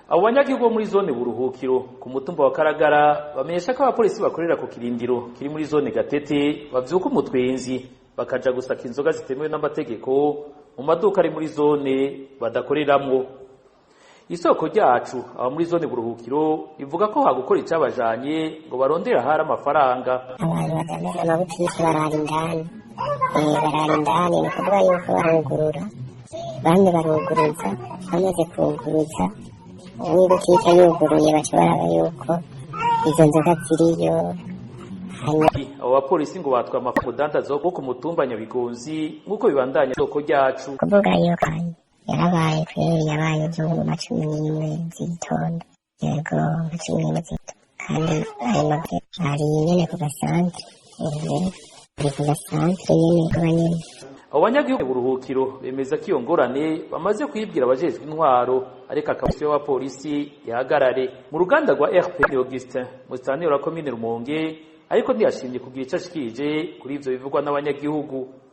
Abo banyagihugu bo muri zone Buruhukiro ku mutumba wa Karagara bamenyesha ko abapolisi bakorera ku kirindiro kiri muri zone Gatete bavyuka umutwenzi bakaja gusaka inzoga zitemewe n'amategeko mu maduka ari muri zone badakoreramwo. Isoko ryacu aba muri zone Buruhukiro ivuga ko hagukora icabajanye ngo barondere ahari amafaranga. Abantu badandaza amabutike barara indani, barara indani, ni ukuvuga yuko barugurura, bamwe baruguruza, bamaze kuguruza n'ibutike yuguruye baca baraba yuko izo nzoga ziriyo. Hanyuma Abo bapolisi ngo batwaye amafaranga wo ku mutumba Nyabigonzi, nk'uko bibandanya isoko ryacu. Kuvuga yuko yarabaye kweri, yabaye ejo mu ma 11 z'igitondo, yego, nka 11 z'igitondo, kandi ayo maguru ari nyene ku gasantere, ari ku gasantere nyene kuba nyene. Abo banyagihugu Buruhukiro bemeza ko iyo ngorane bamaze kuyibwira abajejwe intwaro, ariko akabisi w'abapolisi ihagarare mu ruganda rwa RP Augustin musitanteri wa komine Rumonge, ariko ntiyashimye kugira ico ashikirije kuri ivyo bivugwa n'abanyagihugu.